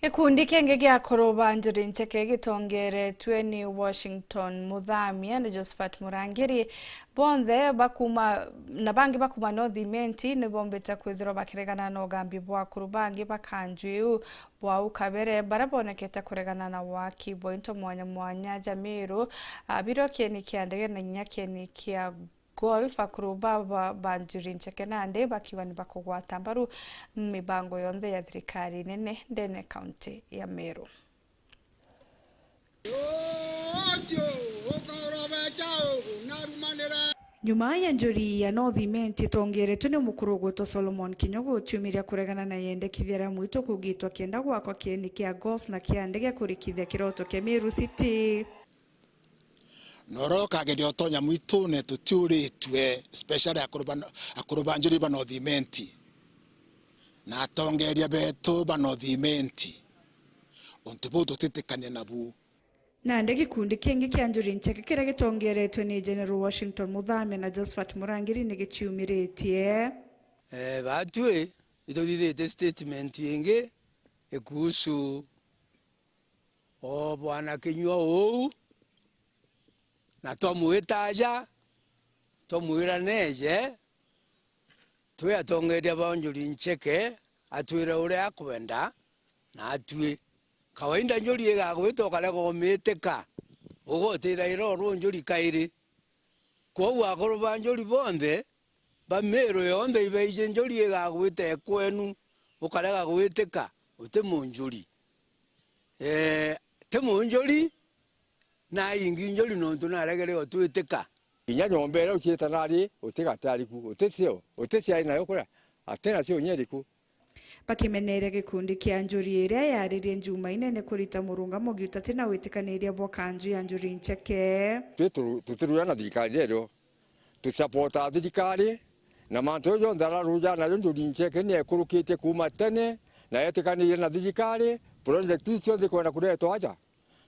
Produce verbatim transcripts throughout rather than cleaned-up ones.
Gikundi kingi gia akuru ba njuri ncheke gitongeretue ni Washington Muthamia na Josephat Murangiri, bonthe bakuma, na bangi bakuma North Imenti, nibombite kwithirwa bakiregana na ugambi bwa akuru bangi ba kanju iu. Bwau kabere, baria bonekete kuregana na waki bwa into mwanya mwanya ja Meru, a, birio kieni kia ndege na inya kieni kia golf, akuru ba, ba, ba njuri ncheke nandi bakiuga ni bakugwata mbaru mibango yonthe ya thirikari nene ndene kaunti ya Meru. Nyuma ya njuri ya North Imenti itongeretwe ni mukuru ugwitwa Solomon Kinyogo, ciumiria kuregana na yendekithia ria mwitu kugitwa kenda gwakwa kieni kia golf na kia ndege kurikithia kiroto kia Meru City. Na uria ukageria utonya mwitune tutiuritue, especially akuru ba, akuru ba njuri ba North Imenti na atongeria betu ba North Imenti. Untu buu tutitikania nabu. Nandi gikundi kingi kia njuri ncheke kiria gitongeretwe ni General Washington Muthamia na Josephat Murangiri ni giciumiritie. Eh, batwi ituthithite statement ingi ikuhusu o bwana Kinyua uu, na twamwita aja, twamwira neeje, twi atongeria ba njuri ncheke, atwire uria akwenda, na atwi. Kawaida njuri igagwita ukarega umitika, ugotithaira o ruu njuri kairi. Kwoguo akuru ba njuri bonthe ba Meru yonthe ibaiji njuri igagwita ekwenu, ukarega gwitika, uti munjuri. Eh, ti munjuri, na ingi njuri nontu naregere utwitika. Kinya nyomba iria uciitana ari, utigate ariku, uti cio, uti ciai nayo kuria, ati nacio unya iriku. Bakimeneria gikundi kia njuri iria yaririe Njumaine ni kurita murungamo giutati na witikaniria bwa kanju ya njuri ncheke. Twi tu-, tutirua na thirikari iria irio. Tusapotaa thirikari, na mantu jau jonthe araruja najo njuri ncheke ni ekurukitie kuuma tene, na etikanirie na thirikari, project iu cionthe ikwenda kuretwa aja.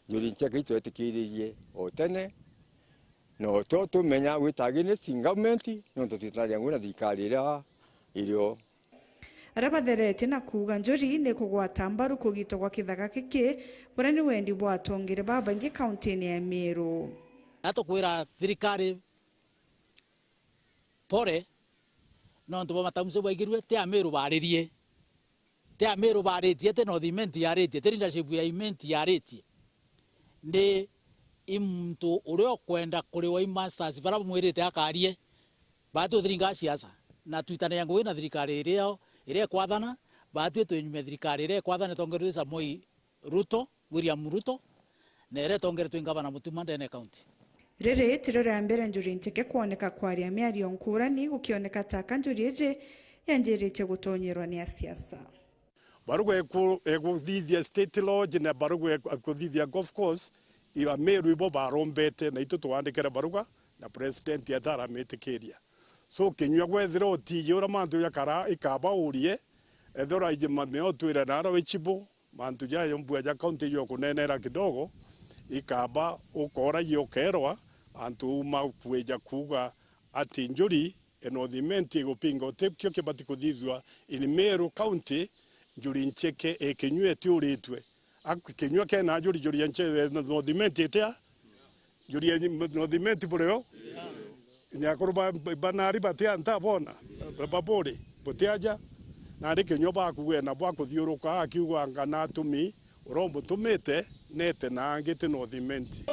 Njuri ncheke itwetikiririe o tene, na o tio tumenya gwita against government, nontu twitanagia ngugi na thirikari iria irio. Aria batheretie na kuuga njuri ni kugwata mbaru kugitwa gwa kithaka giki, buria ni wendi bwa atongere babaingi kauntini ya Meru. Na tukwira thirikari pore, nontu bwa matamu jau baigirue, ti Ameru baaririe. Ti Ameru baaritie, ti North Imenti yaaritie, ti leadership ya Imenti yaaritie. Ni i muntu uria ukwenda kuriwa i masters baria bamwirite akaarie. Baatwi utiringaa siasa, na twitanagia ngugi na thirikari iria, iria ikwathana, baatwi twi nyuma ya thirikari iria ikwathana itongeretwe ni Samoei Ruto, William Ruto, na iria itongeretwe ni Ngavana Mutuma ndene ya kaunti. Riri tirio ria mbere njuri ncheke kwoneka kwaria miario nkurani, gukioneka ta ka njuri iji yanjiritie gutonyerwa ni asiasa. Barua eku-, ekuthithia State Lodge na barua eku-, ekuthithia golf course, i Ameru ibo barombete, na itu twandikire barua, na president etaramitikiria. So, Kinyua gwethira utiiji uria mantu jakara, ikaba urie, ethira iji mamea utwire nara wichibu, mantu jaja mbua ja kaunti jo kunenera kidogo, ikaba ukoragia ukerwa, antu uma kwija kuuga ati njuri e North Imenti igupinga uti kio kibati kuthithua in Meru County, njuri ncheke e Kinyua itiuritwe. Ak-, Kinyua kena njuri, njuri ya nche-, North Imenti itia? Njuri ya North Imenti buri o? Inya akuru ba, ba nari batia nta bona? Ba, ba buri, buti aja? Nari Kinyua bakuwe na bwa kuthiuruka akiuga ngana atumi, uria umutumite, nete na angi ti North Imenti.